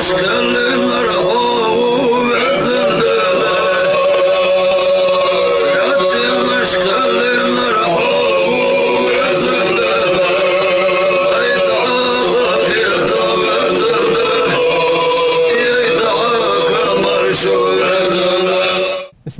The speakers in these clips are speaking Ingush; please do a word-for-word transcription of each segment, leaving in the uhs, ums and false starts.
بسم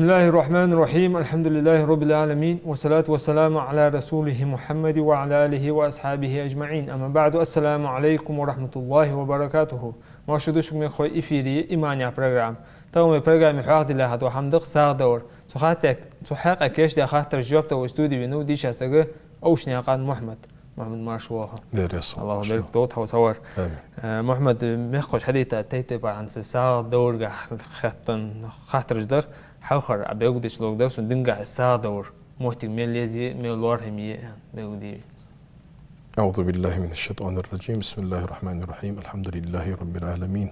الله الرحمن الرحيم. الحمد لله رب العالمين. والصلاة والسلام على رسوله محمد وعلى آله وأصحابه أجمعين. أما بعد. السلام عليكم ورحمة الله وبركاته. Моаршал да шуга, мехкахой, эфире «Иман» яха программа. Тахан вай программе хьоахадилла хьадоагӀа хӀама да сагӀа давар. Цу хаттар, цу хьакъехьа кийчдаь хаттарашта жоп дала вай студе венав дийша саг Овчанаькъан Мухьмад. Мухьмад, марша воагӀалва. Дера ясса. АллахӀа барт долда хьо цхьа вар. Амин. Э, Мухьмад, э, мехкахоша хьадийцад тайп-тайпара хӀанз сагӀа даварга хетта хаттараш дар. Хьалхара Ӏа белгалдеча логадар сона, динагахьа сагӀа давара моттиг мел еза, мел лоархӀаме я, белгалде. أعوذ بالله من الشيطان الرجيم. بسم الله الرحمن الرحيم. الحمد لله رب العالمين.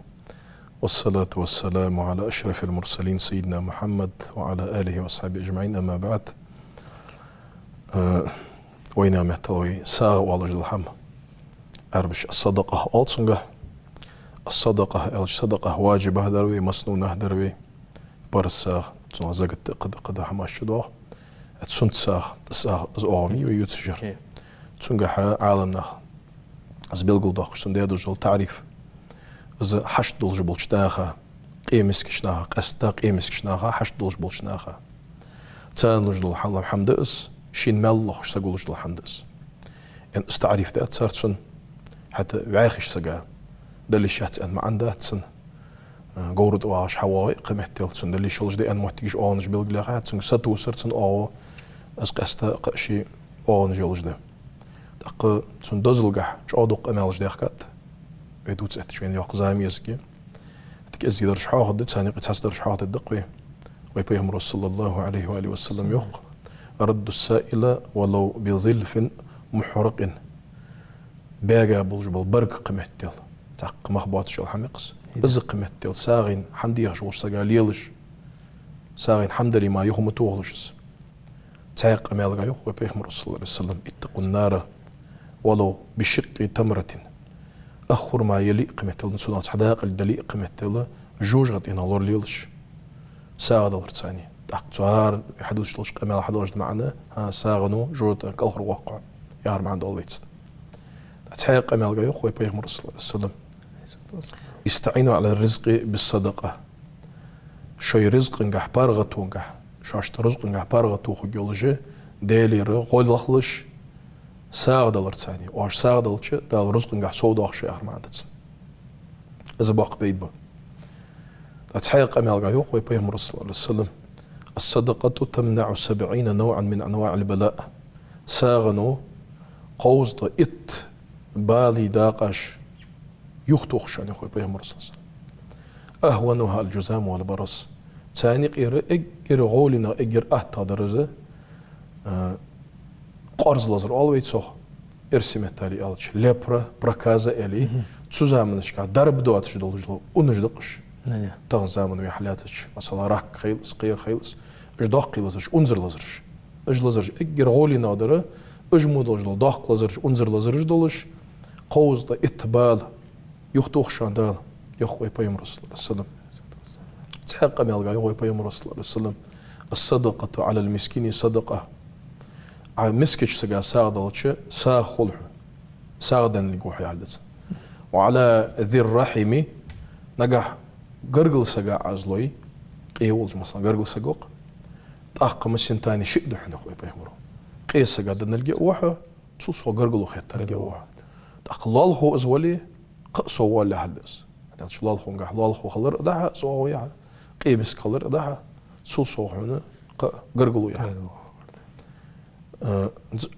والصلاة والسلام على أشرف المرسلين سيدنا محمد وعلى آله وأصحابه أجمعين. أما بعد. Э, вайнаьха меттала вай сагӀа оалаш дола хӀама. Ӏарбаша ас-садакъа оал цунга. Ас-садакъа аьлча, садакъа важиба дар вай, маснуна дар вай. Парз сагӀа, цунах закат а, кхыда, кхыда хӀамаш чудоагӀа. ХӀаьта суннат сагӀа, сагӀа, из оагӀув ма йий вай ювцаш яр. Цунгахьа Ӏаламнаха из белгалдоаккхаш, цунна даь долаш дола таӀриф. Из хьашт долаш болча наха, къе мискача наха, къаьстта къе мискача наха, хьашт долаш болча наха. Царна луш дола хьал хӀама да из, шийна маьл лохаш саго луш дола хӀама да из. Эн из таӀриф даьд цар цунна, хӀаьта вӀаьхийча сага дала йиш яц аьнна маӀан дац цун. Говра тӀа вагӀаш хьавоагӀе кхыметтел, цунна дала йиш йолаш да аьнна моттигаш оагӀонаш белгалъяьхай, цунга сатувсар цун оагӀув, из къаьстта кхы а ший оагӀонаш йолаш да. ТӀаккха цун дозалгахьа чӀоагӀа дукха къамаьлаш даьхкад, вай дувца эттача вайна йоккха зама езаге. ХӀаьта кӀезига дараш хьоахаду, царна юкъе цхьацца дараш хьоахадергда-кх вай. Вай Пайхамаро, صلى الله عليه وآله وسلم, йоах: رد السائل ولو بظلف محرق. Баьга болаш бола барг кхыметтел, цхьаккха мах боацаш йола хӀама я-кх из. Из кхыметтел сагӀийна хӀама дехаш волча сага лелаш, сагӀийна хӀама дале мара юха ма тохалуш из. Цхьаькха къамаьлага йоах вай Пайхамаро, صلى الله عليه وسلم: اتقوا النار ولو بشق تمرة. Ах хурма яле а кхыметтел, цунах цхьа дакъа дале а кхыметтел, жожагӀатен тӀа лоралелаш сагӀа даларца. ТӀаккха цу хӀара хьадувцаш долча къамаьла хьадоагӀаш да маӀан: хӀа, сагӀано жожагӀатен кӀалхарвоаккх хьо, яхар маӀан да вай цун. ТӀаккха цхьаькха къамаьлага йоах вай Пайхамаро, صلى الله عليه وسلم: استعينوا على الرزق بالصدقة. Шоай рузкъангахьа, паргӀатонгахьа, шоашта рузкъангахьа паргӀато хургйолаш, Даьлагара гӀо лахалаш сагӀа даларца. Оаш сагӀа далча, Дала рузкъангахьа сов доах шо, яхар маӀан да цун. Из боккха пайда ба. ТӀаккха цхьаькха къамаьлага йоах вай Пайхамаро, صلى الله عليه وسلم: الصدقة تمنع سبعين نوعا من أنواع البلاء. СагӀано кховзткъа итт балий дакъаш юхатохаш я, йоах вай Пайхамаро, صلى الله عليه وسلم. أهونها الجذام والبرص. Царна юкъера эггара гӀоле, эггара аттагӀа дар из, а, къоарз лазар оал вай цох, эрсий меттала аьлча, лепра, проказа аьле, цу заманашка дарба доацаш долаш дола унаш да-кх уж. Тахан заман вай хьалаьцача, масала, рак хийла из, кхыяр хийла из, уж доккхий лазараш, унзара лазараш. Уж лазараш эггара гӀоленадар, уж мо долаш дола доккха лазараш, унзара лазараш долаш, кховзткъа итт бала юхатох шоана Дала, йоах вай Пайхамаро, صلى الله عليه وسلم. Цхьаькха къамаьлага йоах вай Пайхамаро, صلى الله عليه وسلم: الصدقة على المسكين صدقة. Ӏа мискача сага сагӀа далча, сагӀа хул хьона, сагӀа деннилга ва хьо, яхилга да цун. وعلى ذي الرحم, нагахьа гаргара сага Ӏа из лой, къе волча, масала, гаргара саг ва-кх, тӀаккха массане а шиъ да хьона, йоах вай Пайхамаро. Къе сага деннилга а ва хьо, цул совгӀа гаргало хеттарга а ва хьо. ТӀаккха лоалахо из вале, кхы а сов воалл, яхилга да из. ХӀана аьлча лоалахонгахьа лоалахо хилар а да хьа, из оагӀув я хьа, къе миска хилар а да хьа, цул совгӀа хьона кхы а гаргало я хьа. Гаргало. Э,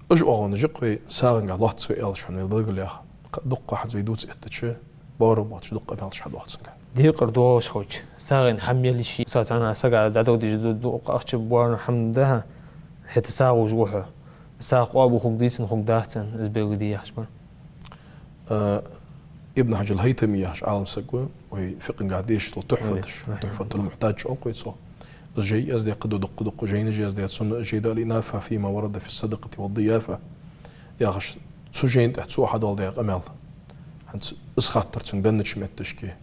уж оагӀонаш я-кх вай сагӀангахьа лоацца вай аьлча хьона вай белгалъяьха. Кхы а дукха хӀанз вай дувца эттача, боарам боацаш дукха къамаьлаш хьадоагӀа цунгахьа. Декъар доагӀаш хилча, сагӀийна хӀама мел йиш я, цхьан сага дӀадоагӀаш ду-, дукха ахча, боарам, хӀама да хьа, хӀаьта сагӀа луш ва хьо. СагӀа къоабал хургдий цун, хургдац цун, из белгалде яхаш бар. Э, Ибн Хьаджар аль-ХӀайтамий яхаш Ӏалам саг ва, вай фикъхӀангахьа дешаш дола тухьфаташ, тухьфатуль-мухьтадж оал-кх вай цох. Из жай яздаь, кхыдола дукха-дукха жайнаш яздаь, цун жай да «الإنافة فيما ورد في الصدقة والضيافة» яхаш, цу жайна тӀа цо хьадоаладаь къамаьл. ХӀанз из хаттар цунга деннача метташка,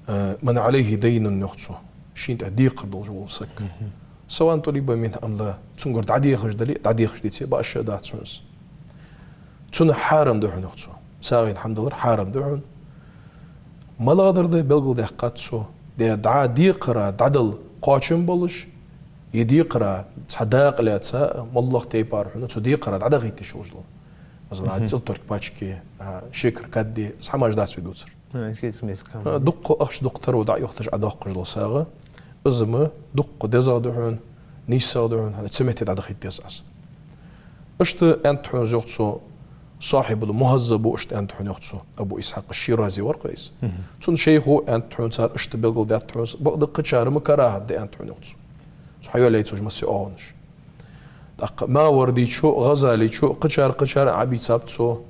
Э, «من عليه دين», йоах цо, шийна тӀа декхар долаш вола саг. «سواء طلب منه أم لا», цунгара дӀадехаш дале а, дӀадехаш деце а, башха дац хьона из. Цунна хьарам да хьона, йоах цо. СагӀийна хӀама далар хьарам да хьона. МалагӀдар да, белгалдаьккхад цо. Де дӀа декхара дӀадала кхоачам болаш, е декхара цхьа дакъа лаьца, моллагӀа тайпара хьона цу декхара дӀадахийта йиш йолаш дола. Масала, цӀилторг пачки, а, шекар кадди, из хӀамаш дац вай дувцар. А, дукха ахча, дукха таро дӀа а йохийташ Ӏодоаккхаш дола сагӀа, из-м дукха дезагӀа да хьона, нийсагӀа да хьона, хӀана аьлча цу метте дӀадахийта деза из. Иштта аьннад хьона из, йоах цо, «صاحب المهذب» иштта аьннад хьона, йоах цо, Абу Исхьакъ аш-Ширази вар-кх из. Цун шайхо аьннад хьона, цар иштта белгалдаьд хьона из, бакъда кхычар-м карахӀат да аьннад хьона, йоах цо. Цу хьайоалаяьй цо уж массайола оагӀонаш. ТӀаккха Мавардичо, ГӀазаличо, кхычар, кхычар Ӏобийцаб цо.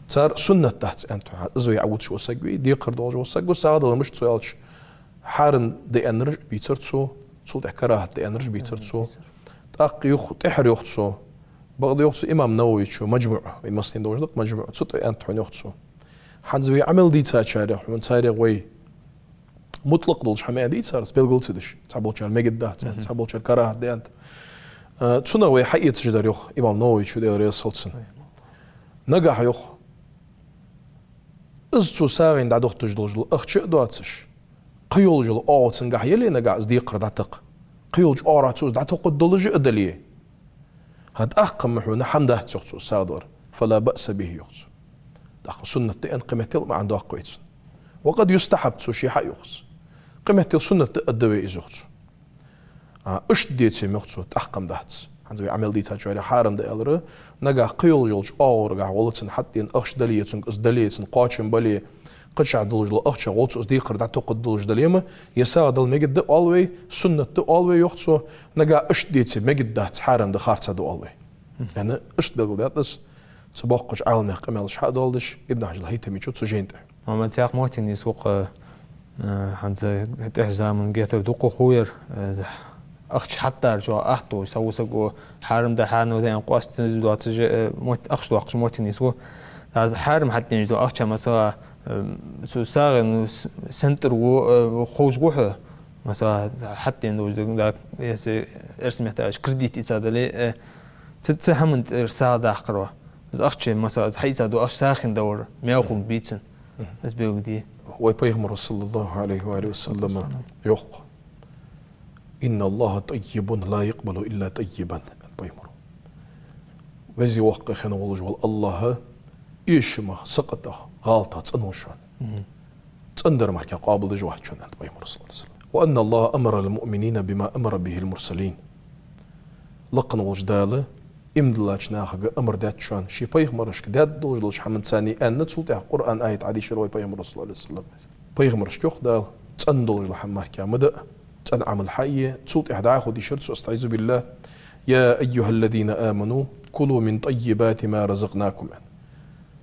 Цар суннат дац аьннад хьона. Из вай Ӏовувцаш вола саг вий, декхар долаш вола саг ва, сагӀа далар мишта цо аьлча, хьарам да аьннараш а бийцар цо, цул тӀехьа карахӀат да аьннараш а бийцар цо. ТӀаккха юха тӀехьара йоах цо, бакъда йоах цо имам Нававичо, «МаджмуӀ», вай массанена долаш да-кх «МаджмуӀ», цу тӀа аьннад хьона, йоах цо. ХӀанз вай Ӏамал дийцачарех хьона, царех вай мутлакъ долаш хӀама аьнна дий цар, белгал ца деш. Цхьаболчар мегаргдац аьннад, цхьаболчар карахӀат да аьннад. Э, цунах вай хьаэцаш дар, йоах имам Нававичо, Даьла раьза хилва цунна. Нагахь, йоах, из цо сагӀийна дӀадохийташ долаш дола ахча а доацаш, кхыйолаш йола оагӀув цунгахь яле, нагахь из декхар дӀатакха, кхыйолча оагӀорахьа цо из дӀатокхаргдолаш а дале, хӀа, тӀаккха-м хьона хӀама дац, йоах цо, сагӀа далар. «فلا بأس به», йоах цо. ТӀаккха суннат да аьнна кхыметтел маӀан доаккх вай цун. «وقد يستحب», цо ше хьа а йоах из. Кхыметтел суннат да а да вай из, йоах цо. А, иштта деце-м, йоах цо, тӀаккха-м дац. ХӀанз вай Ӏамал дийцачарех хьарам да аьлар, нагахь кхыйолаш йолча оагӀорахьа гӀолла цунна хьатӀадена ахча дале, цунга из дале, цунна кхоачам бале, кхычахьа долаш дола ахча гӀолла цо из декхар дӀатокхаргдолаш дале-м, е сагӀа дала мегаргда оал вай, суннат да оал вай, йоах цо, нагахь иштта деце мегаргдац, хьарам да, харца да оал вай. Яъни иштта белгалдаьд из, цу боккхача Ӏаламех къамаьлаш хьа а доаладеш, Ибн Хьаджар аль-ХӀайтамичо цу жайна тӀа. Мухьаммад, цхьа моттиг нийслу-кх, э, хӀанз тӀехьа заман геттара дукха хургьяр, э, ахча хьатӀадар чӀоагӀа атта, цхьаволча саго хьарам да, хьарам да аьнна къоастадеш доацаш, э, мотт-, ахча доаккхаш моттиг нийслу. Аз хьарам хьатӀаденаш дола ахча, масала, э, цу сагӀийна с-, сенна тӀара ва, э, ховш ва хьо, масала, хьатӀадена долаш да, да, если эрсий меттала аьлча, кредит ийца дале, э, цу, цу хӀаман тӀара сагӀа даккхар. Из ахча, масала, из хьаийца дола ахча сагӀийна да вар, мел хул бийцан. Из белгалде. Вай Пайхамаро, صلى الله عليه وعلى آله وسلم, йоах-кх: «إن الله طيب لا يقبل إلا طيبا», аьннад Пайхамаро. Веза-воккха хинна волаш вола АллахӀ эшамах, сакъатах, гӀалатах цӀена ва шоана. ЦӀена дар мара къоабалдеш вац шоана, аьннад Пайхамаро, صلى الله عليه وسلم. «وأن الله أمر المؤمنين بما أمر به المرسلين». Лакха волча Дала иман диллача нахага амар даьд шоана, ший пайхамарашка даьд долаш долча хӀаманца аьнна, цул тӀехьа Къуръан аят хьадийшар вай Пайхамаро, صلى الله عليه وسلم. Пайхамарашка йоах Дала, цӀена долаш дола хӀама мара ма де, цӀена Ӏамал хьае, цул тӀехьа дӀахо дийшар цо, أستعيذ بالله: «يا أيها الذين آمنوا كلوا من طيبات ما رزقناكم», аьнна.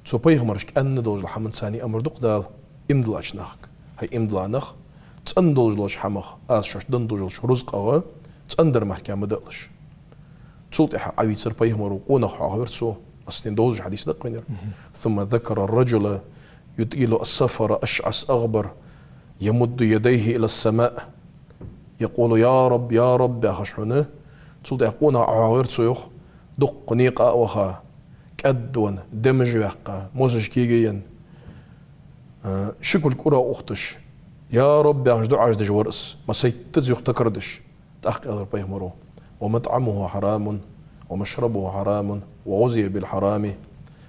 Цу пайхамарашка аьнна долаш дола хӀаманца амар ду-кх Дала иман диллача нахага. ХӀай иман дилла нах, цӀена долаш долча хӀамах, аз шоашта денна долаш долча рузкъах цӀена дар мара ма даалаш. Цул тӀехьа Ӏовийцар Пайхамаро, къонах хьоахавир цо, массанена довзаш хьадис да-кх вайна ер. «ثم ذكر الرجل يطيل السفر أشعث أغبر يمد يديه إلى السماء يقول: يا رب، يا رب», яхаш хьона. Цул тӀехьа къонах Ӏохьоахавир цо, йоах, дукха никъа а ваха, кӀаьдвенна, демаш ваьккха, мосаш кегаенна, а, ши кулг ура ухташ: «Я Рабби», яхаш, дуӀаш деш вар из, массайтаза юха такардеш. ТӀаккха аьлар Пайхамаро: «ومطعمه حرام ومشربه حرام وغذي بالحرام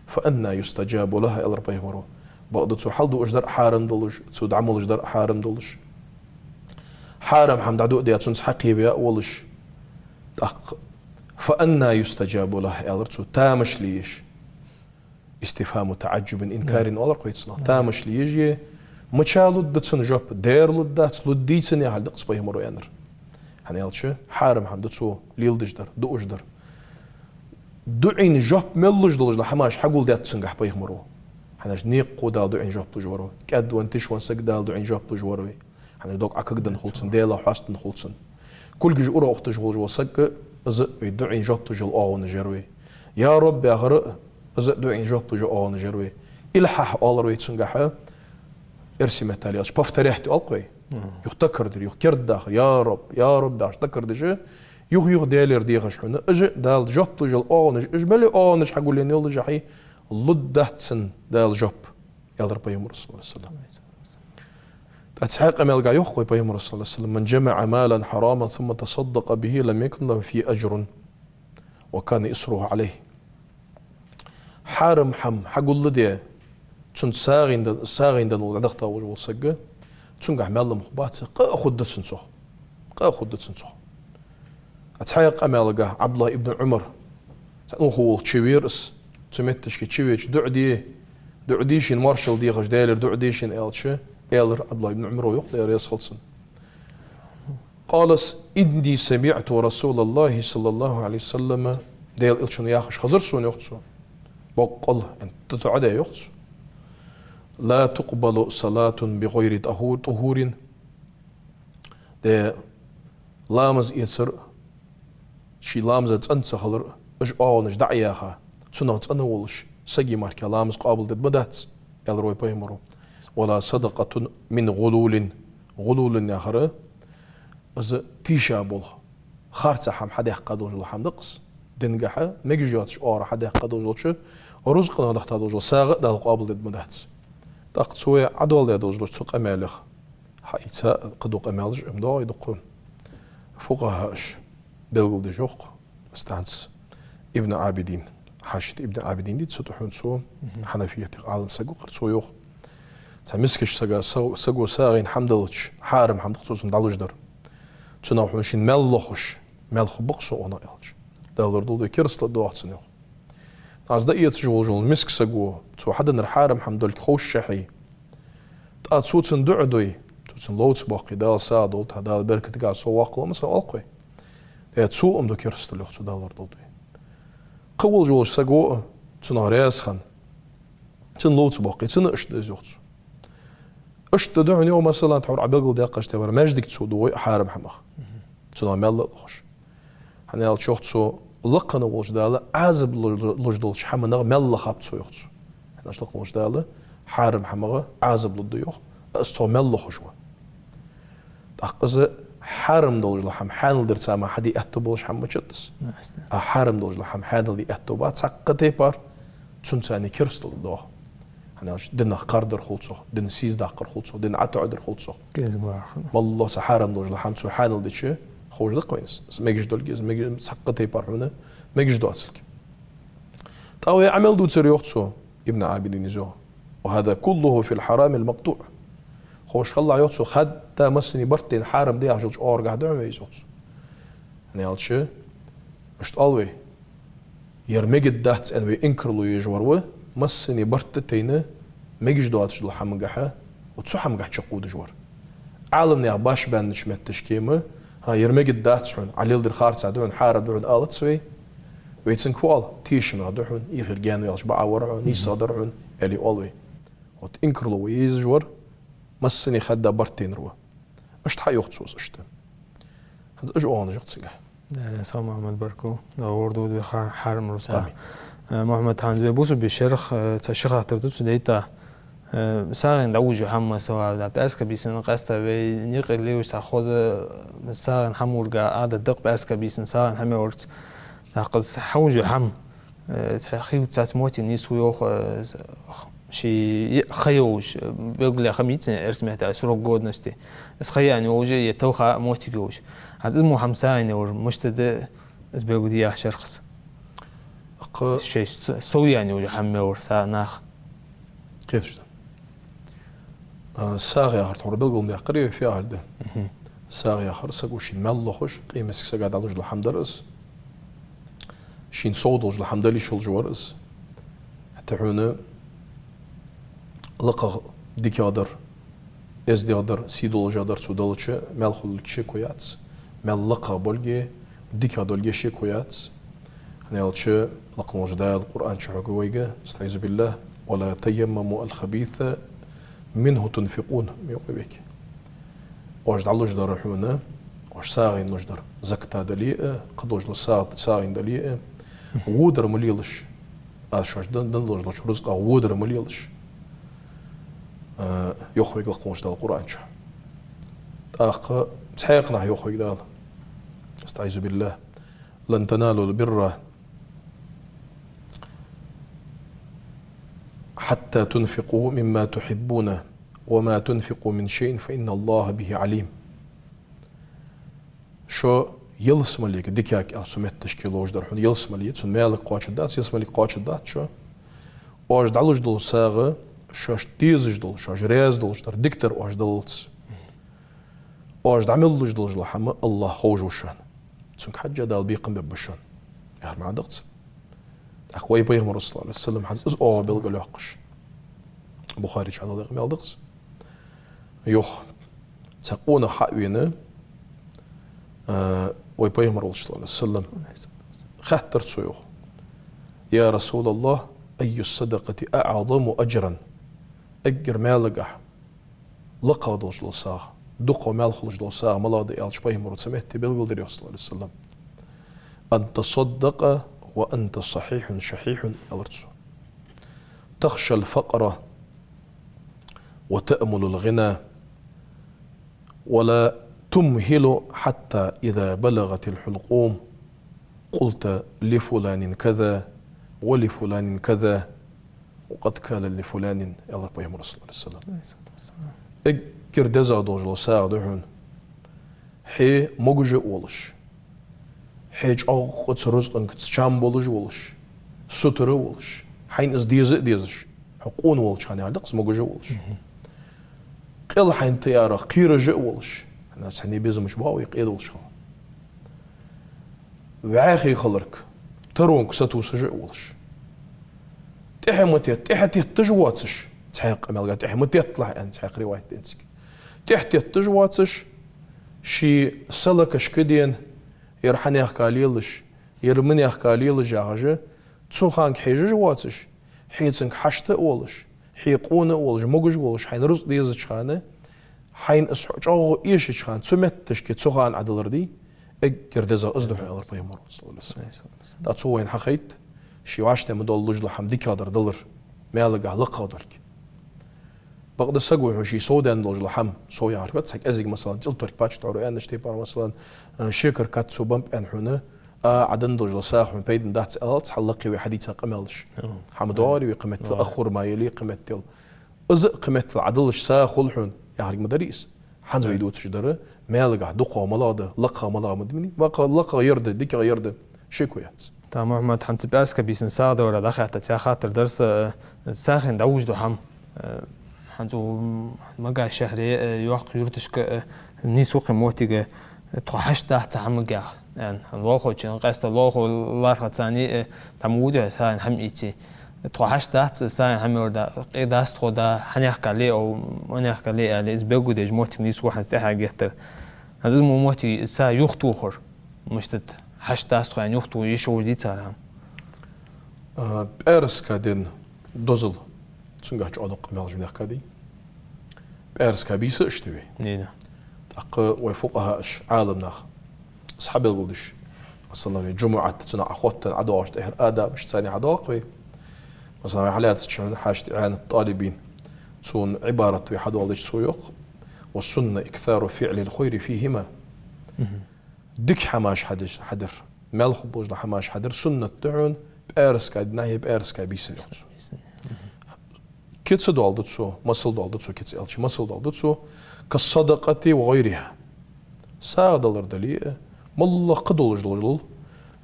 فأنى يستجاب له», аьлар Пайхамаро. Бакъда цо хьалдуаш дар а хьарам долаш, цо дӀамолаш дар а хьарам долаш, хьарам хӀама дӀадуа а даь, цунца хьакхебе а волаш. ТӀаккха: «فأنى يستجاب له», аьлар цо, тамашал еш. «استفهام تعجب إنكار» оалар-кх вай цунах. Тамашал еш, мича лургда цунна жоп, дера лургдац, лургдий цунна, яхилга да-кх из Пайхамаро аьннар. ХӀана аьлча, хьарам хӀама да цо леладеш дар, дуаш дар. ДуӀайна жоп мел луш долаш дола хӀамаш хьагулдаьд цунгахь Пайхамаро. ХӀана аьлча, никъ хул Дала дуӀайна жоп луш вар вай. КӀаьдвенна, тишвенна саг Дала дуӀайна жоп луш вар вай. ХӀана аьлча, дог Ӏокагдан хул цун, Даьлах хьастаденна хул цун. Кулгаш ура ухташ волаш вола саг, из а вай дуӀайна жоп луш йола оагӀонаш яр вай. «Я Рабби», яхар а, из а дуӀайна жоп луш йола оагӀонаш яр вай. «إلح» оалар вай цунгахь, эрсий меттала аьлча, повторять оал-кх вай. Юха такар дир, юха керда дахар, я Раб, я Раб, яхаш такар деш, юха-юха Даьлагара дехаш хьона. Уж Дала жоп луш йола оагӀонаш, уж мел оагӀонаш хьагулъенна йолаш хьай лургдац цунна Дала жоп, аьлар пайхамара, саллаллахӀу Ӏалайхи ва саллам. ТӀаккха цхьаькха къамаьлага йоах вай пайхамара, саллаллахӀу Ӏалайхи ва саллам: «من جمع مالا حراما ثم تصدق به لم يكن له فيه أجر وكان إصره عليه». Хьарам хӀама хьагулде, цунна сагӀийна да-, сагӀийна да аьнна дӀадахийта волаш вола саг, цунгахь маьл-лам хургбац, къа а хургда цунна цох. Къа а хургда цунна цох. Цхьаькха къамаьлага ӀабдуллахӀ ибн Ӏумар, цхьа унахо волча чувера из, цу метташка чувеча дуӀа де, дуӀа де шийна, моаршал дехаш, Даьлагара дуӀа де шийна аьлча, аьлар ӀабдуллахӀ ибн Ӏумара, йоах, Даьла раьза хилва цунна: «قال: إني سمعت رسول الله صلى الله عليه وسلم», Даьла Элчано яхаш хазар сона, йоах цо. Боккъала, эн тӀатоӀадаь, йоах цо: «لا تقبل صلاة بغير طهو-، طهور». Де, ламаз эцар, ший ламаза цӀена ца хилар, уж оагӀонаш дӀа а яьха, цунах цӀена волаш сага мара ламаз къоабалдергма дац, аьлар вай пайхамара. «ولا صدقة من غلول». ГӀулул яхар из тийша болх, харцахьа хӀама хьадаьккха долаш дола хӀама да-кх из. Динагахьа мегаш йоацача оагӀорахьа хьадаьккха долаш долча рузкъах дахийта долаш дола сагӀа а Дала къоабалдергма дац. ТӀаккха цо вай Ӏодоаладаь долаш долча цу къамаьлах хьаийца кхыдола къамаьлаш а ма догӀий дукха фукъахӀаша белгалдеш, йоах, станц Ибн Ӏабидин. Хьаший тӀа Ибн Ӏабидин дийцад цу тӀа хьона цо, хьанафиятех Ӏалам саг ва-кх, цо йоах: цхьа мискача сага, са-, саго сагӀийна хӀама делча, хьарам хӀама да-кх цо цунна дӀалуш дар. Цунах хьона шийна маьл лохаш, маьл хургба-кх сона цунах аьлча, Дала лорадолда вай, керастал доагӀа цунна, йоах. Аз дӀаэцаш волаш вола миска саго, цо хьаденнар хьарам хӀама долга ховшшехь, тӀаккха цо цунна дуӀа дой, цо цунна ловца боаккхе, Дала сагӀа долда хьа, Дала беркатага со воаккхалва ма са оал-кх вай. Э, цо ма ду керастал, йоах цо, Дала лорадолда вай. Кхы волаш волча саго а цунах раьза хинна, цунна ловца боаккхе, цунна а иштта да из, йоах цо. Иштта да хьона, йоах, масала, тхьовра Ӏа белгалдаьккхача тайпара, маьждиге цо дугӀой а хьарам хӀамах, цунах маьл а лохаш. ХӀана аьлча, йоах цо, лакхе волча Дала Ӏазап лу-, луш долча хӀаманах маьл лахаб цо, йоах цо. ХӀана аьлча лакхе волча Дала хьарам хӀамах Ӏазап лургда, йоах, из цох маьл лохаш ва. ТӀаккха из хьарам долаш дола хӀама хьаьнал дергда цар мара хьаде аьттув болаш хӀама ма дац из. А хьарам долаш дола хӀама хьаьнал де аьттув ба цхьаккха тайпара, цунца цхьана керастал доагӀа. ХӀана аьлча динах кхардар хул цох, дин сийсадаьккхар хул цох, дин ӀотоӀадар хул цох. КӀезига вахана. МоллагӀа цхьа хьарам долаш дола хӀама цо хьаьнал дича, ховш да-кх вайна из. Из мегаш долга, из мега-, цхьаккха тайпара хьона мегаш доацалга. ТӀаккха вай Ӏа мел дувцар, йоах цо, Ибн Ӏабидина, из йоах: «وهذا كله في الحرام المقطوع». Ховш хилалахь, йоах цо, хадда массане барт тайна хьарам да яхаш йолча оагӀорахьа да хьона вай из, йоах цо. ХӀана аьлча, иштта оал вай: ер мегаргдац аьнна вай инкарло еш вар ва, массане барт тайна мегаш доацаш долча хӀамагахьа, цу хӀамагахьа чакхдеш вар. Ӏаламнаьха башха баьннача метташка-м, хӀа, ер мегаргдац хьона, Ӏа леладер харцахьа да хьона, хьарам да хьона алац вай. Вай цунга фу оал? Тешаме да хьона, ихир гаьна ваьлча бакъахьа вар хьона, нийсагӀа дар хьона, аьле оал вай. Вот инкарло вай езаш вар массане хадда барт тайнар ва. Иштта хьайоах цо из иштта. ХӀанз уж оагӀонаш я-кх цунгахь. Даьла раьза хилва, Мухьаммад, баркал. Дала лорадолда вай ха-, хьарам рузкъах. Амин. Э, Мухьаммад, хӀанз вай бусалба шерх, э, цхьа ши хаттар да цу дайта. Э, сагӀийна дӀалуш йола хӀама, масала, да, пӀаьраска бийсанна къаьстта вай никъ лелаш цхьа хоза, э, сагӀийна хӀама лургӀа Ӏадат да-кх пӀаьраска бийсанна сагӀийна хӀама варца. ТӀаккха из хьалуш йола хӀама, э, цхьа хилац цхьацца моттиг нийслу, йоах, э, ший ха йолаш, э, белгалдаь хӀама йицъян, эрсий меттала срок годности. Из ха яьнна йолаш, е талха моттиг йолаш. ХӀанз из мо хӀама сагӀийна яр, мишта да из белгалдаь шерхаца? Акха шоай с-, сов яьнна йолаш хӀама мел вар са нах. Кхеташ да. А, сагӀа яхар тхьовра белгал ма даьккхарий, фу яхилга да. Мгм. СагӀа яхар саго шийна маьл лохаш, къематдийнахьа сага дӀалуш дола хӀама дар из. Шийна сов долаш дола хӀама дала йиш йолаш вар из. ХӀаьта хьона лакхагӀа дикагӀа дар, эздегӀа дар, сий долашагӀа дар цо далча, маьл хулилга шеко яц. Маьл лакхагӀа болга, дикагӀа долга шеко яц. ХӀана аьлча, лакха волча Дала Къуръан чу хьоахаду вайга: «أستعيذ بالله، ولا تيمموا الخبيث منه تنفقون», ма йоахий вайга. Оаш дӀалуш дар хьона, оаш сагӀийна луш дар, закат дале а, кхыдолаш дола сагӀа-, сагӀийна дале а, водар ма лелаш. Аз шоашта дан-, денна долаш долча рузкъах водар ма лелаш, э, йоах вайга лакха волча Дала Къуръан чу. ТӀаккха цхьаькханахьа йоах вайга Дала: أستعيذ بالله. لن تنالوا البر حتى تنفقوا مما تحبون وما تنفقوا من شيء فإن الله به عليم. Шо ялсмалега дикаг аьлча цу метташка ловш дар хьона ялсмале, цун маьлага кхоачаргдац, ялсмалега кхоачаргдац шо. Оаш дӀалуш дола сагӀа, шоашта дезаш дола, шоаш раьза долаш дар, дикадар оаш даллалца. Оаш дӀа мел луш долаш дола хӀама АллахӀ ховш ва шоана. Цунга хьежжа Дала бекхам бергба шоана. Яхар маӀан да-кх цун. ТӀаккха вай Пайхамара, صلى الله عليه وسلم, хӀанз из оагӀув белгалйоаккхаш, Бухаре чу хьадоаладаь къамаьл да-кх из. Йоах, цхьа къонах хьа а вена, а, вай Пайхамар волча, صلى الله عليه وسلم, хаьттар цо, йоах: يا رسول الله، أي الصدقة أعظم أجرا؟ Эггара маьлагахьа лакхагӀа долаш дола сагӀа, дукха маьл хулаш дола сагӀа малагӀа да аьлча, Пайхамара цу метте белгалдир, йоах, صلى الله عليه وسلم: أن تصدق وأنت صحيح شحيح, аьлар цо. تخشى الفقر وتأمل الغنى ولا تمهل حتى إذا بلغت الحلقوم قلت لفلان كذا ولفلان كذا وقد كان لفلان, аьлар Пайхамара, صلى الله عليه وسلم. Эггара дезагӀа долаш дола сагӀа да хьона хье могаш а волаш, хье чӀоагӀа цу рузкъанга чам болаш а волаш, сутара а волаш, хьайна из деза а дезаш, хьо къона волча хана, яхар да-кх из, могаш а волаш. Къел хьайна тӀа ярах кхераш а волаш, хӀана аьлча цхьанне безамаш боагӀа вай къе долча хана. ВӀаьхий хиларга, таронга сатувсаш а волаш. ТӀехьа ма тет-, тӀехьа тетташ а воацаш, цхьаькха къамаьлга тӀехьа ма тетталахь аьнна, цхьаькха риваят да цига. ТӀехьа тетташ а воацаш, ший са лакашка дена, ер хьанехка лелаш, ер минехка лелаш яхаш, цу ханга хьежаш а воацаш, хье цунга хьашт а волаш, хье къона а волаш, могаш а волаш, хьайна рузкъа дезача хана, хьайна из чӀоагӀа эшача хана, цу метташка цу хана Ӏодалар дий, эггара дезагӀа из да хьона, аьлар Пайхамара, صلى الله عليه وسلم. ТӀаккха цо вайна хьахайт, ший вӀаштӀехьа ма доллаш дола хӀама дикагӀдар далар, маьлагахьа лакхагӀа долга. Бакъда саго хьона ший сов даьнна долаш дола хӀама, сов яхар, цхьа кӀезига, масала, цӀилторг паччахьа тӀора аьннача тайпара, масала, шекар кад цо бамп аьнна хьона, а, Ӏа денна долаш дола сагӀа хьона пайдана дац аьлча, цхьа лакхе вай хьадийца къамаьлаш. Хьа ма доагӀарий вай къамаьл, аххур ма ялий къамаьл. Из а къамаьл Ӏа далаш сагӀа хул хьона, яхарг ма дарий из. ХӀанз вай дувцаш дар, маьлагахьа дукхагӀа малагӀа да, лакхагӀа малагӀа ма да, мини? ЛакхагӀа, лакхагӀа ер да, дикагӀа ер да, шеко яц. ТӀаккха, Мухьаммад, хӀанз цу пӀаьраска бийсанна сагӀа далара дӀахаьттача, хаттар дар са, э, сагӀийна дӀавуж ду хӀама, э, хӀанз укх Магаш шахьаре, э, йоккха юрташка, э, нийсву-кх ер моттиг, э, тхо хьашт дац цу хӀамагахьа, аьнна. ХӀанз лоалахочун, къаьстта лоалахо лархӀа царна, э, тхьамда вуде сагӀийна хӀама ийце. Тхо хьашт дац сагӀийна хӀама йолаш да, къе дац тхо да, хьанехка ле ов, манехка ле аьле, из белгалдеш моттиг нийсву хӀанз тӀехьа геттара. ХӀанз из мо моттиг са юхатохар, мишта да, хьашт дац тхо аьнна юхатоха йиш йолаш дий цар хӀама? А, пӀаьраска ден дозал, цунгахьа чӀоагӀа дукха къамаьлаш ма даьхкадий. ПӀаьраска бийса иштта вай. Дий да. ТӀаккха вай фукъахӀаш, Ӏаламнах, из хьабелгалдеш, масала, вай жумӀат, цунах Ӏохоттаденна ӀодоагӀаш тӀехьара адабаш царна хьадоагӀа-кх вай. Масала, вай хьалаьцача хана хьаьший ИӀанату ТӀалибин, цун Ӏибарат вай хьадоаладича, цо йоах: والسنة إكثار فعل الخير فيهما. Дика хӀамаш хьадар, хьадар, маьл хургболаш дола хӀамаш хьадар суннат да хьона пӀаьраска дийнахьеи пӀаьраска бийсанна, йоах цо. Кица доаладу цо, масал доаладу цо, кица аьлча, масал доаладу цо: كالصدقة وغيرها. СагӀа далар дале а, моллагӀа кхы долаш долаш дола,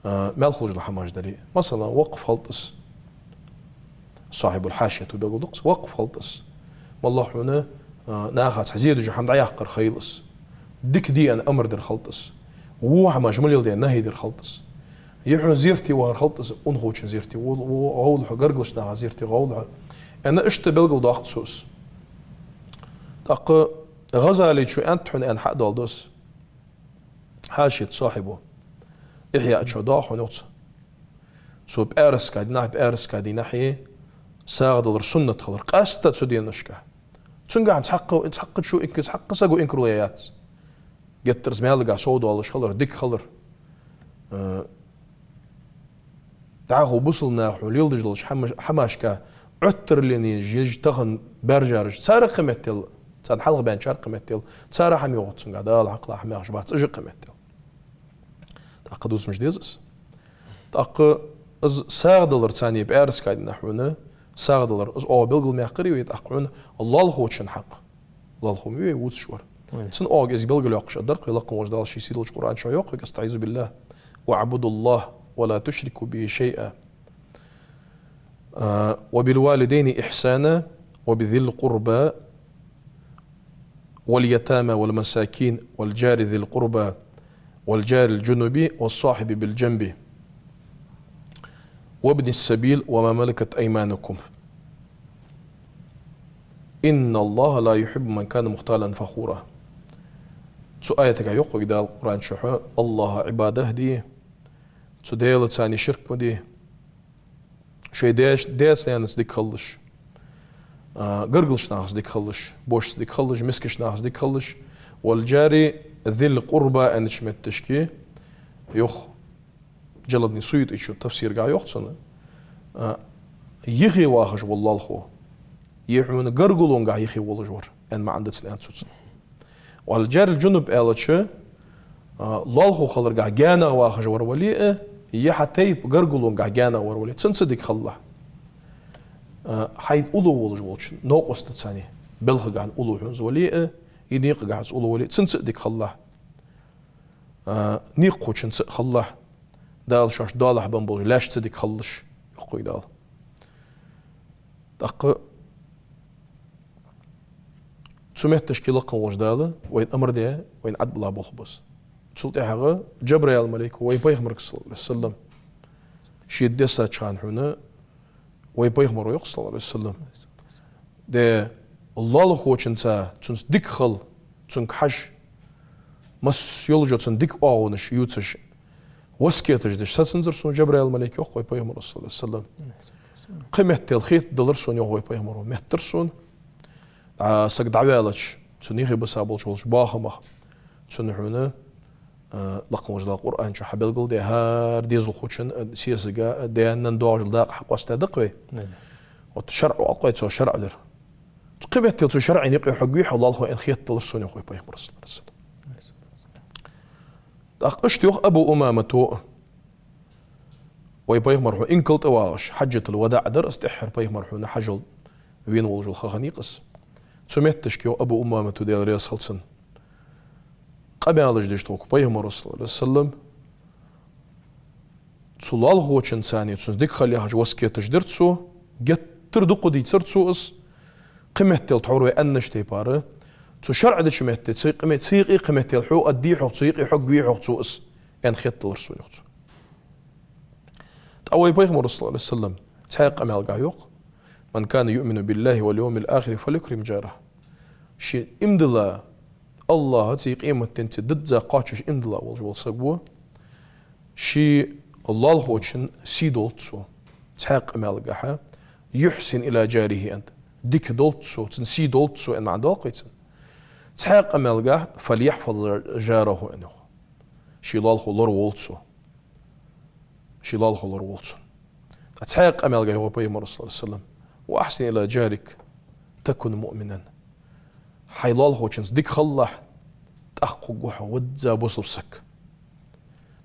а, маьл хулаш дола хӀамаш дале а. Масала, вакъф хилда из. Сахьибул-Хьашият белгалду-кх из, вакъф хилда из. МоллагӀа хьона, а, наха цхьа зе деш дола хӀама дӀаяккхар хийла из. Дика де аьнна амар дар хилда из. Во хӀамаш ма леладе аьнна нахьи дар хилда из. Е хьона зерате вахар хилда из, унахочун зерате во-, во-, гӀолла хьо, гаргарча наьха зерате гӀолла хьо, аьнна, иштта белгалдоаккх цо из. ТӀаккха ГӀазалечо аьннад хьона аьнна хьадоаладу из. Хьашият сахьибо, Ихьяъ чу доагӀа хьона, йоах цо. Цо пӀаьраска дийнахьеи пӀаьраска дийнахьеи сагӀа далар суннат хилар къаьстта цу деношка. Цунгахьа цхьаккха, цхьаккха чу инк-, цхьаккха саго инкарло яь яц. Геттара из маьлагахьа сов доалаш хилар, дика хилар. Э, дӀахо бусалба наха хьона леладеш долча хӀама-, хӀамашка Ӏоттаралле езаш тахан баьржараш, цар а кхы меттел Царна хьалха баьнначар кхы меттел. Цар хӀама йоагӀац цунга, Дала хьакхелла хӀама яхаш бац, уж а кхы меттел. ТӀаккха дувцаш ма деза из. ТӀаккха из сагӀа далар царна пӀаьраска дийнахьа хьона, сагӀа далар, из оаха белгалъяьккхар вай тӀаккха хьона лоалахочун хьакъ. Лоалахо ма вий вай вувцаш вар. Ой. Цун оаха из белгалъяьккхаш а дар-кх вай, лакха волча Дала ший сийдолча Къуръан чу йоах вайга: أستعيذ بالله. واعبدوا الله ولا تشركوا به شيئا. آه، وبالوالدين إحسانا وبذي القربى واليتامى والمساكين والجار ذي القربى والجار الجنب والصاحب بالجنب وابن السبيل وما ملكت أيمانكم. إن الله لا يحب من كان مختالا فخورا. Цу аятага йоах вайга Дала Къуръан чу: АллахӀа Ӏибадат де, цу Даьла царна ширк ма де, шоай даь-, даьца-наьнаца дика хилалаш, а, гаргарча нахаца дика хилалаш, бошца дика хилалаш, мискача нахаца дика хилалаш, والجار ذي القربى аьннача метташка йоах Джалалуддин СуютӀийс тафсирагахьа йоах цунна, а, юхе вахаш вола лоалахо, е хьона гаргалонга юхе волаш вар, аьнна маӀан да цун, аьннад цо цунна. والجار الجنب аьлча, а, лоалахо хиларга гаьнагӀа вахаш вар вале а, е хьа тайпа гаргалонга гаьнагӀа вар вале а, цунца дика хилалахь. А, хьай уллув волаш волча новкъостаца, белхагахьа уллув хьона из вале а, е никъагахьа из уллув вале а, цунца а дика хилалахь. А, никъхочунца а хилалахь, Дала шоашта доалахьа бенна болча лаьшца дика хилалаш, йоах вайга Дала. ТӀаккха цу метташка лакха волча Дала вайна амар даь, вайна Ӏадбала болх ба из. Цул тӀехьагӀа Джабраил малайко вай пайхамарга, صلى الله عليه وسلم, шийна дессача хана хьона, вай пайхамаро йоах, صلى الله عليه وسلم: «Де, лоалахочунца, цунца дика хила, цунга хьажа, масса йолча цунна дика оагӀонаш ювцаш, васкеташ деш сацанзар сона Джабраил малайк», йоах вай пайхамаро, صلى الله عليه وسلم. Кхы меттел хетадалар сона, йоах вай пайхамаро, меттар сона. ДӀа саг дӀаваьлча, цун юхе бисса болча, волча бахамах, цунна хьона, а, лакха волча Дала Къуръан чу хьабелгалдаь, хӀара дезалхочун, а, сесага, а, даьна-нанна доагӀаш дола дакъа хьакъоастадаь да-кх вай. Наьна. Вот шарӀо а кхы цо шарӀ дир. Кхы меттел цу шарӀан юкъе хьогвий хьо, лоалахо, аьнна хетадалар сона, йоах вай пайхамаро, صلى الله عليه وسلم. ТӀаккха иштта йоах Абу Умамато: вай пайхамар хьона инкал тӀа вагӀаш, хьаджатул-вадаӀ дар из, тӀеххьара пайхамар хьона хьажол вена волаш вола ха хиннай-кх из. Цу метташка йоах Абу Умамато, Даьла раьза хилва цунна, къамаьлаш деш тхога пайхамаро, صلى الله عليه وسلم, цу лоалахочунца, цунца дика хила яхаш васкеташ дир цо, геттара дукха дийцар цо из. Кхы меттел тхьовра вай аьннача тайпара, цу шарӀ деча метте, цу юкъе, цу юкъе кхы меттел хьо а дий хьогӀ, цу юкъе хьогвий хьогӀ цо из, аьнна хетадалар сона, йоах цо. ТӀаккха вай пайхамаро, صلى الله عليه وسلم, цхьаькха къамаьлагахьа йоах: «من كان يؤمن بالله واليوم الآخر فليكرم جاره». Ше иман дилла, АллахӀацеи къематденцеи дизза кхоачаш иман дилла волаш вола саг ва, ший лоалахочун сий долда цо. Цхьаькха къамаьлагахьа: «يحسن إلى جاره», аьннад. Дика долда цо, цунна сий долда цо, аьнна маӀан доал-кх вай цун. Цхьаькха къамаьлагахьа: «فليحفظ جاره», аьнна йоах. Ший лоалахо лораволда цо. Ший лоалахо лораволда цо. ТӀаккха цхьаькха къамаьлагахьа йоах вай пайхамаро, صلى الله عليه وسلم: «وأحسن إلى جارك تكن مؤمنا». Хьай лоалахочунца дика хилалахь, тӀаккха хургва хьо визза бусалба саг.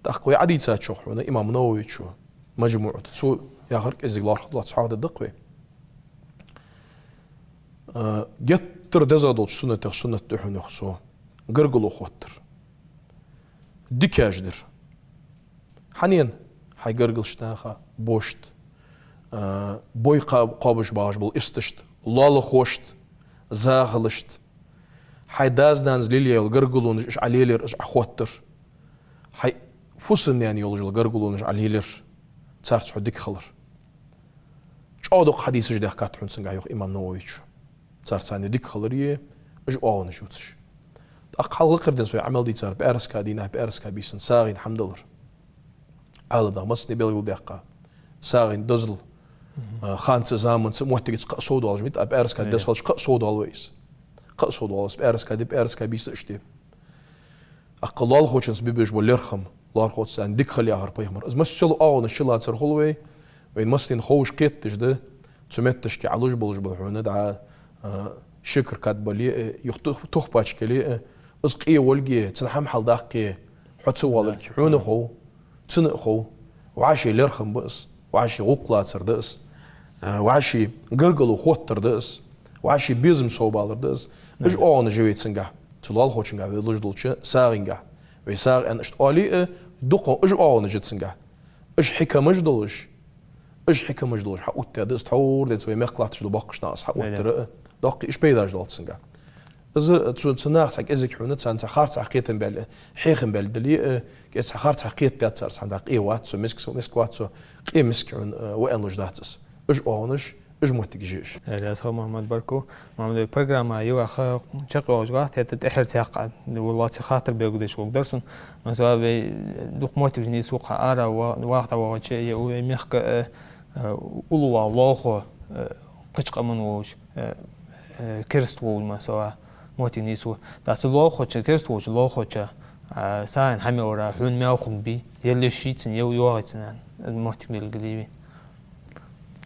ТӀаккха вай Ӏадийцачох хьона имам Нававечо, МаджмуӀ тӀа, цо яхар кӀезига лоархӀаш доацаш хьоахадаьд-кх вай. А, геттара деза долча суннатех суннат да хьона, йоах цо, гаргало хоттар. Дикаш дир. Хьанна? Хьай гаргарча наха, бошта, а, бой кхо-, кхоабаш багӀаш бола исташта, лоалахошта, захалашта. Хьай дас-нанас лелаяь йола гаргалонаш, уж Ӏа лелаяр, уж Ӏа хоттар. Хьай фусам-наьна йолаш йола гаргалонаш Ӏа лелаяр, царца хьо дика хилар. ЧӀоагӀа дукха хьадисаш даьхкад хьона цунгахьа, йоах имам Нававечо. Царца дика хилари, уж оагӀонаш ювцаш. ТӀаккха хьалха лакхара денз вай Ӏамал дийцар пӀаьраска дийнахьа, пӀаьраска бийсан сагӀийна хӀама далар. Ӏаламнаха массане белгалдаьккха. СагӀийна дозал, а, ханца, заманца, моттигашца кхы а совдоалаш ма дий, а пӀаьраска ди деза хилча кхы а совдоал вай из. Кхы а совдоал из, пӀаьраска ди, пӀаьраска бийса иштта. ТӀаккха лоалахочунца бе безаш бола лерхӀам, лоалахочунца дика хила яхар пайхамара. Из масса йола оагӀонаш чулоацар хул вай, вайна массанена ховш, кхетадеш да, цу метташка Ӏалуш болаш бола хьона дӀа, а, Ши кара кад бале а, юха тух-, тух пачкале а, из къе волга, цун хӀама хьалдаккха, хьо ца воаллалга хьона а хов, цунна а хов. ВӀаший лерхӀам ба из, вӀаший гӀулакх лацар да из, а, вӀаший гаргало хоттар да из, вӀаший безам совбалар да из. Уж оагӀонаш я вай цунгахь, цу лоалахочунгахь вай луш долча сагӀингахь, вай сагӀа аьнна иштта оале а, дукха уж оагӀонаш я цунгахь. Уж хьикамаш долаш, уж хьикамаш долаш хьаоттадаь да из, тхьовра денз вай мехка латташ дола боккхий нах из хьаоттадаьр а, доккхий уж пайдаш долаш цунгахь. Из цу, цу наха цхьа кӀезига хьона, царна цхьа харцахьа кхетам баьле, хьехам баьле дале а, кӀезига цхьа харцахьа кхетадаьд цар, цхьа дакъа къе вац цо, миска, миска вац цо, къе миска хьона, э, ва аьнна луш дац из. Уж оагӀонаш, уж моттигаш я уж. Э, раьза хилва, Мухьаммад, баркал. Мухьаммад, программа юха чакхйоагӀаш гӀахь, хӀаьта тӀехьара цхьаккха, валлахӀи, цхьа хаттар белгалдеш вагӀар сона. Масала, вай дукха моттигаш нийсву-кх ара ва-, вахта вагӀача, е вай мехка, э, э, уллув лоалахо, э, кхыча къаман волаш, э, э, кераста волаш, масала, моттиг нийсву. ТӀаккха цу лоалахочоа, кераста волча лоалахочоа, а, сагӀийна хӀама ялара хьона маьл хургбий, е леш йий цунна, е йоагӀий цунна, аьнна, моттиг белгалйий вай.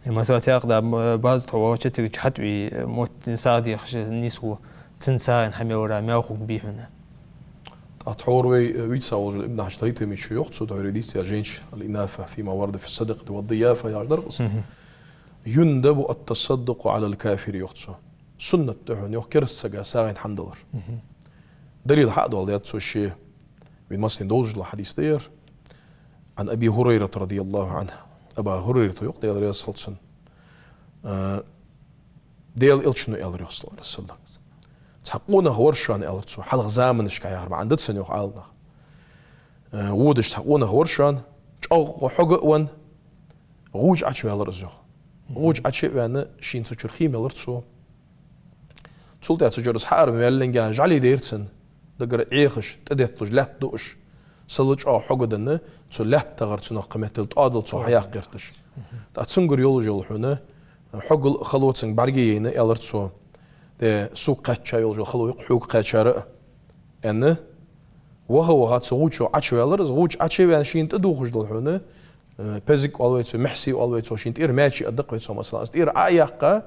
Э, масала, цхьаькха да, э, база тхо вагӀача, цига хьатӀавий, э, мотт сагӀа дехаш нийсву, цунна сагӀийна хӀама ялара маьл хургбий хьона. ТӀаккха тхьовра вай, э, вийца волаш вола Ибн Хьаджар ХӀайтамичо йоах цо, тхьовра дийцад жайнаш, الإنافة فيما ورد في الصدقة والضيافة яхаш дар-кх из. يندب التصدق على الكافر, йоах цо. Суннат да хьона, йоах, кераста сага сагӀийна хӀама далар. Далил хьа а доаладаьд цо ше, вайна массанена довзаш дола хьадис да ер. عن أبي هريرة رضي الله عنه. Аба ХӀурайрата йоах, Даьла раьза хилва цунна. А, Даьла Элчано аьлар, йоах, صلى الله عليه وسلم. Цхьа къонах вар шоана, аьлар цо, хьалха заманашка яхар маӀан да цун, йоах Ӏаламнаха. А, водаш цхьа къонах вар шоана, чӀоагӀа хьога а венна, гӀув чу Ӏочуваьлар из, йоах. ГӀув чу Ӏочу а ваьнна, шийна цу чура хий мелар цо. Цул тӀехьа цу чура из хьаарам ваьллинге жӀали дайра цунна, дагара Ӏехаш, тӀадетталуш, лаьтта дуаш. Сел чӀоагӀа хьога а денна, цу лаьтта тӀагӀара цунах кхы меттел тӀадала цо хьаяккха гӀерташ. ТӀаккха цунгара йолаш йола хьона, хьогал а хало цунга бӀарга а яйна, аьлар цо: «Де, сога кхаьча йолаш йола хало я-кх хьога кхаьчар а», — аьнна, ваха-ваха цу гӀув чу Ӏочуваьлар из. ГӀув чу Ӏочу а ваьнна, шийна тӀадувхаш дола хьона, э, пезиг оал вай цох, мехьсий оал вай цох, шийна тӀера маьчи а да-кх вай цох, масала, из тӀера Ӏо а яьккха,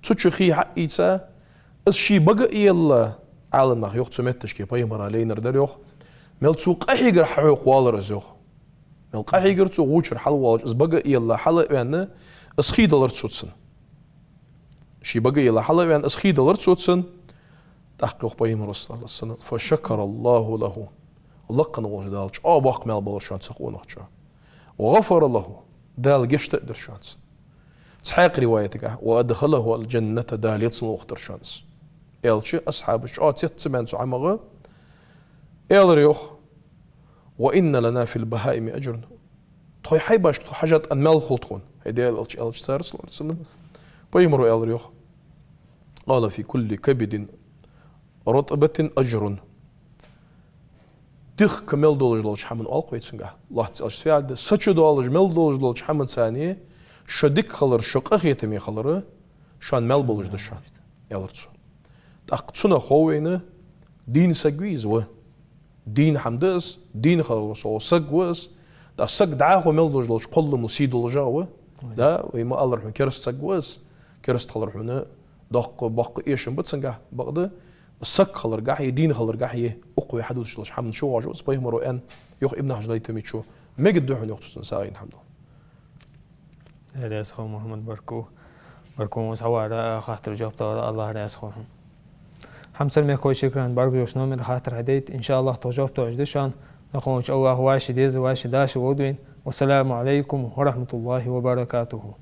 цу чу хий хьа а ийца, из ше бага а елла, Ӏаламнаха йоах, цу метташка пайхамара лайнар дар, йоах, мел цо къахьийгар хьахьокхавалар из, йоах. Мел къахьийгар цо гӀув чура хьалвоалаш, из бага а елла хьала а ваьнна, из хий далар цо цунна. Ше бага а елла хьала а ваьнна, из хий далар цо цунна. ТӀаккха йоах пайхамара, صلى الله عليه وسلم: «فشكر الله له». Лакха волча Дала чӀоагӀа боккха маьл балар шоана цу къонахчоа. «وغفر له». Дала гешт а дир шоана цунна. Цхьаькха риваятагахь: «وأدخله الجنة», Дала ялсмала вахийтар шоана из. Аьлча, асхьабаша чӀоагӀа цецваьнна цу хӀамах, аьлар, йоах: «وإن لنا في البهائم أجرا». Тхоай хьайбашка тхо хьажа тӀа маьл хул тхона, хӀай Даьла Элча, аьлча цар, صلى الله عليه وسلم, пайхамара аьлар, йоах: «قال: في كل كبد رطبة أجر». Дихка мел долаш долча хӀаман оал-кх вай цунгахь, лоацца Элча фиал да, са чу долаш мел долаш долча хӀаман цани шо дика хилар, шо къахетаме хилар, шоана маьл болаш да шоана, аьлар цо. ТӀаккха цунах хов вайна, дийна саг вий из? Ва. Дийна хӀама да из, дийна хиларал совгӀа саг ва из. ТӀаккха саг дӀахо мел долаш долча кхолламал сий долаш а ва. Да, вай ма аллара хьона, кераста саг ва из. Кераста хилар хьона доккха, боккха эшам ба цунгахь, бакъда саг хиларгахьеи, дийна хиларгахьеи, укх вай хьадувцаш долча хӀаман чу воагӀаш ва из, пайхамара аьнна, йоах Ибн Хьаджар ХӀайтамичо, мегаргда хьона, йоах цо, цунна сагӀийна хӀама дала. Раьза хилва, Мухьаммад, баркал. Баркал хьона укхаза хьавара, хаттара жоп далара, АллахӀ раьза хилва хьона. Хьамсара мехкахой, шекран бӀаргагуш номер хаттар хьадайта, иншааллахӀ, тхо жоп тоъаш да шоана. Наха волча АллахӀа вӀаший деза, вӀаший дашар лолда вайна. والسلام عليكم ورحمة الله وبركاته.